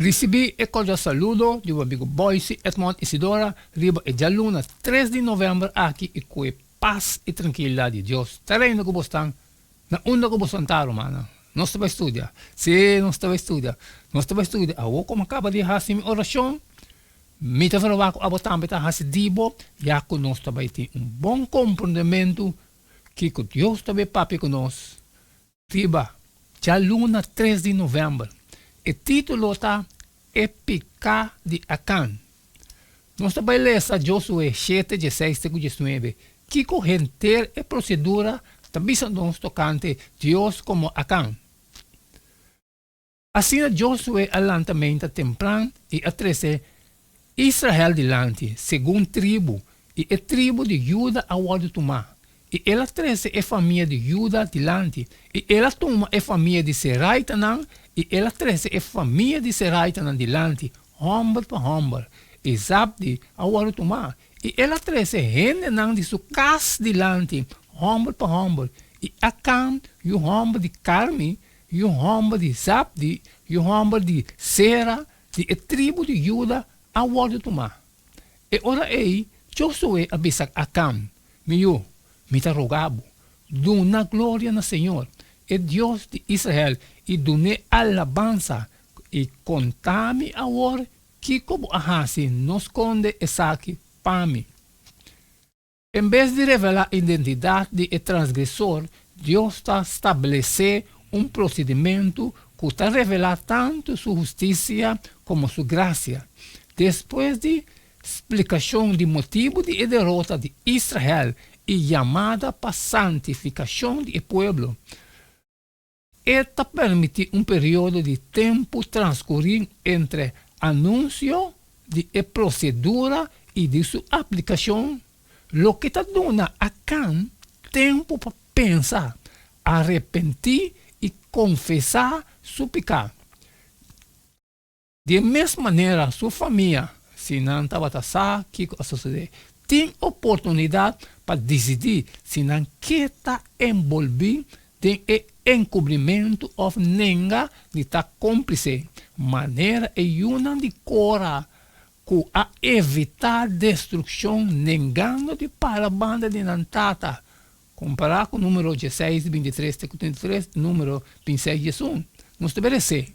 Risibí e kordial saludo di bo amigu Boyce Edmond Isidora riba e djaluna tres di novèmber aki i ku e pas i trankilidat di Dios ta reina ku bosnan na unda ku boso ta rumannan. Nos ta bai studia. Sí, nos ta bai studia. Nos ta bai studia. Awor ku mi a kaba di hasi mi orashon, mi ta verwagt ku abo tambe ta hasi di bo, ya ku nos ta bai tin un bon komprondementu kiko Dios ta bai papia ku nos Riba djaluna tres di novèmber. E título ta E Piká di Akan. Nos ta bai lesa Josué shete, dieseis te ku diesnuebe. Kiko henter e prosedura ta bisa nos tokante Dios komo Akan? Asina Josué a lanta meinta tempran i a trese Israel dilanti, segun tribu, i e tribu di Juda a wòrdu tumá. I el a trese e famia di Juda dilanti, i el a tuma e famia di Seraitanan, i el a trese e famia di Seraitanan dilanti, hòmber pa hòmber. I Zabdi a wòrdu tumá, i el a trese hendenan di su kas dilanti, hòmber pa hòmber. I Akan, yu hòmber di Karmi, Yu hòmber di Zabdi, yu hòmber di Sera, di e tribu di Juda, a wòrdu tumá. E ora ei Josué a bisa Akan, Mi yu, mi ta roga bo, duna gloria na señor, e Dios di Israel, i dun'é alabansa, i konta mi awor kiko bo a hasi, no skonde esaki pa mi. En bes di revelá identidat di e transgresor, Dios ta stablesé un prosedimentu ku ta revelá tantu su hustisia komo su grasia. Despues di splikashon di motibu di e derota di Israel i yamada pa santifikashon di e pueblo, E ta permití un periodo di tempu transkurí entre anunsio di e prosedura i di su aplikashon, loke ta duna Akan tempu pa pensa, arepentí i konfesá su piká. Di e mes manera su famia, si nan tabata sa kiko a sosodé, tin oportunidat pa disidí si nan ke ta enbolbí den e enkubrimentu òf nenga di ta kómplise, manera e yunan di Kora ku a evitá destrukshon nengando di para banda di nan tata, kompará ku Número dieseis, bintitres te ku trinta i tres i Número bintiseis, diesun. Nos ta beresé.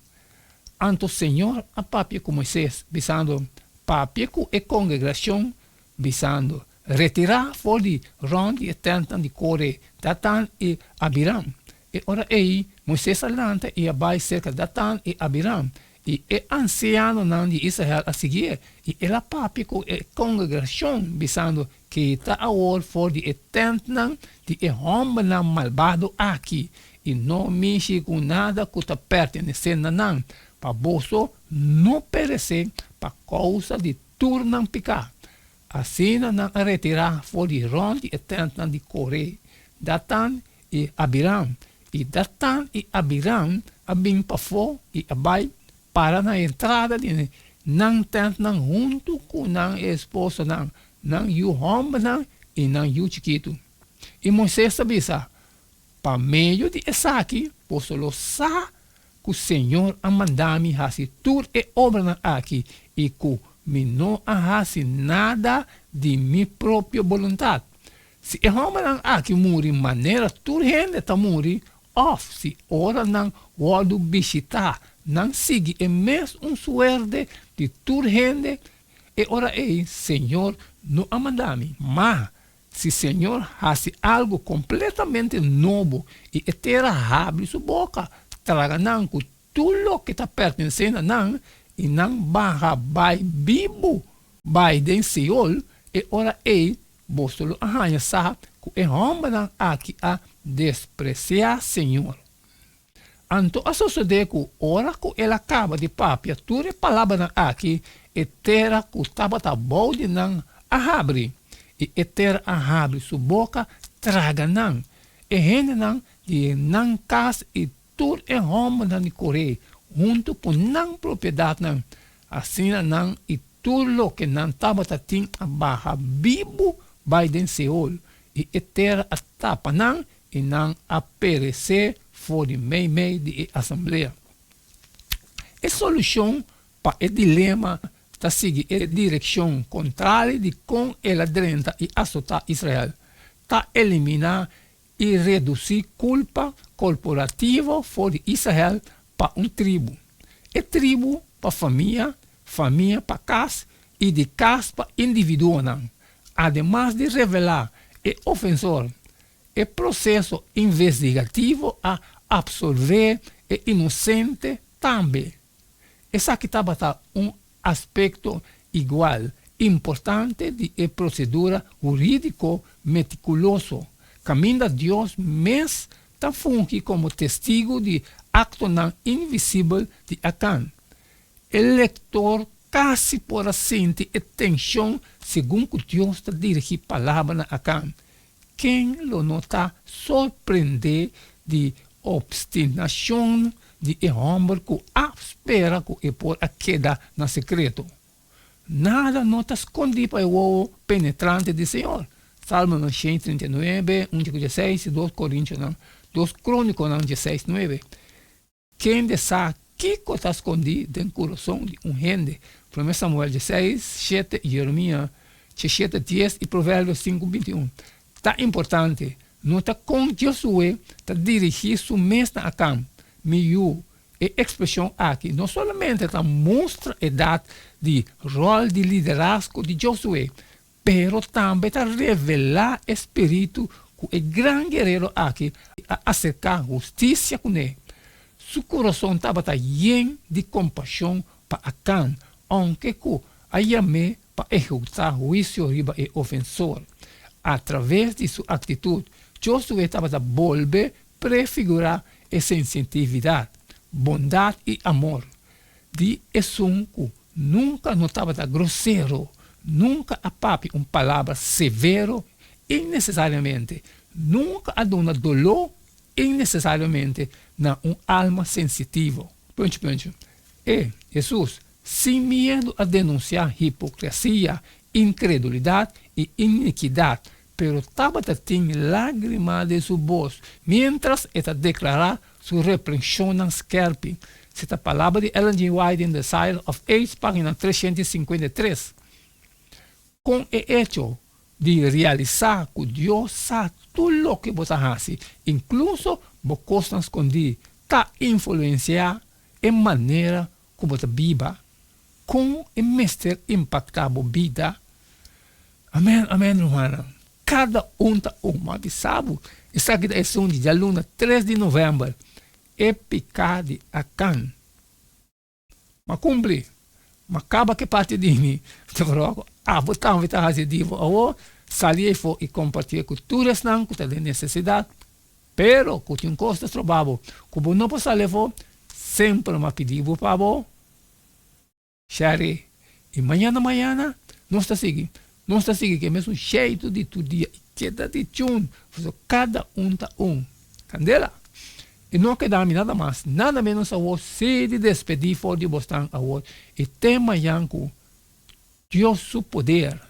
Anto Señor a papia ku Moisés, bisando, Papia ku e kongregashon, bisando, Retirá for di rònt di e tèntnan di Kore, Datan i Abiram. E ora ei Moisés a lanta i a bai serka Datan i Abiram, i e ansianonan di Israel a siguié, i el a papia ku e kongregashon, bisando, Kita awor for di e tèntnan di e hòmbernan malbado aki, i no mishi ku nada ku ta pertenesé na nan, pa boso no peresé pa kousa di tur nan piká. Asina nan a retirá for di rònt di e tèntnan di Koré, Datan i Abiram. I Datan i Abiram a bin pafó i a bai para na entrada di nan tèntnan huntu ku nan esposonan, nan yu hòmbernan i nan yu chikitu. I Moisés a bisa, Pa medio di esaki boso lo sa ku Señor a manda mi hasi tur e obranan aki i ku mi no a hasi nada di mi propio boluntat. Si e hòmbernan aki muri manera tur hende ta muri, òf si ora nan wòrdu bishitá nan sigui e mes un suerte di tur hende, e ora ei Señor no a manda mi. Ma si Señor hasi algu kompletamente nobo i e tera habri su boka traga nan ku tur loke ta pertenesé na nan i nan baha bai bibu bai den Seol, e ora ei boso lo a haña sa ku e hòmbernan aki a despresiá Señor. Anto a sosodé ku ora ku el a kaba di papia tur e palabranan aki, e tera ku tabata bou di nan a habri, i e tera a habri su boka traga nan, e hendenan di nan kas i tur e hòmbernan di Koré, huntu ku nan propiedatnan. Asina nan i tur loke nan tabata tin a baha bibu bai den Seol, i e tera a tapa nan i nan a peresé for di meimei di e asamblea. E solushon pa e dilema ta sigui e direkshon kontrali di kon el a drenta i asotá Israel, ta eliminá i redusí kulpa korporativo for di Israel pa un tribu, e tribu pa famia, famia pa kas i di kas pa individuonan, ademas di revelá e ofensor. E proseso investigativo a apsolvé e inosente tambe. Esaki tabata un aspekto igual importante di e prosedura hurídiko metikuloso, kaminda Dios mes ta fungi komo testigu di aktonan invisibel di Akan. E lektor kasi por a sinti e tenshon segun ku Dios ta dirigí palabra na Akan. Ken lo no ta sorprendé di opstinashon di e hòmber ku a spera ku e por a keda na sekreto? Nada no ta skondí pa e wowo penetrante di Señor. Salmonan 139, 1 ku 16 i 2 Korintionan, 2 Krónikonan 16, 9. Kende sa kiko ta skondí den kurason di un hende? Promé Samuel 16, 7 i Jeremia 17, 10 i Proverbios 5, 21. Ta importante nota kon Josué ta dirigí su mes na Akan, Mi yu. E ekspreshon aki no solamente ta mustra edat di ròl di liderazgo di Josué, pero tambe ta revelá e spiritu ku e gran guerero aki a aserká hustisia kuné. Su kurason tabata yen di kompashon pa Akan, ounke ku a yam'é pa ehekutá huisio riba e ofensor. Atraves di su aktitut, Josué tabata bolbe prefigurá e sensitividat, bondat i amor di esun ku nunka no tabata grosero, nunka a papia un palabra severo innesesariamente, nunka a duna doló innesesariamente na un alma sensitivo. Punch punch. E, Hesus, sin miedu a denunsiá hipokresia, inkredulidat i inikidat, pero tabata tin lágrima den su bos miéntras e ta deklará su reprenshonnan skèrpi. Si ta palabra di Ellen G. White den Desire of Age, página 353. Kon e echo di realisá ku Dios sa tur loke bo ta hasi, inkluso bo kosnan skondí, ta influensiá e manera ku bo ta biba? Kon e mester impaktá bo bida? Amèn, amèn, rumannan. Kada un ta un. M'a bisa bo, esaki ta esun di djaluna tres di novèmber, e piká di Akan. M'a kumpli. M'a kaba ku e parti di mi. Pero abo tambe ta hasi di bo awor, sali efo i kompartié ku tur esnan ku ta den nesesidat. Pero ku tin kos ta stroba bo ku bo no por sali afó, semper m'a pidi bo pa bo share. I mañana mañana nos ta sigui, nos ta sigui ku e mesun sheitu di tur dia i keda di chun, pasobra kada un ta un kandela. I no keda mi nada mas, nada menos awor si di despedí for di bosnan awor i te mañan ku Dios su poder.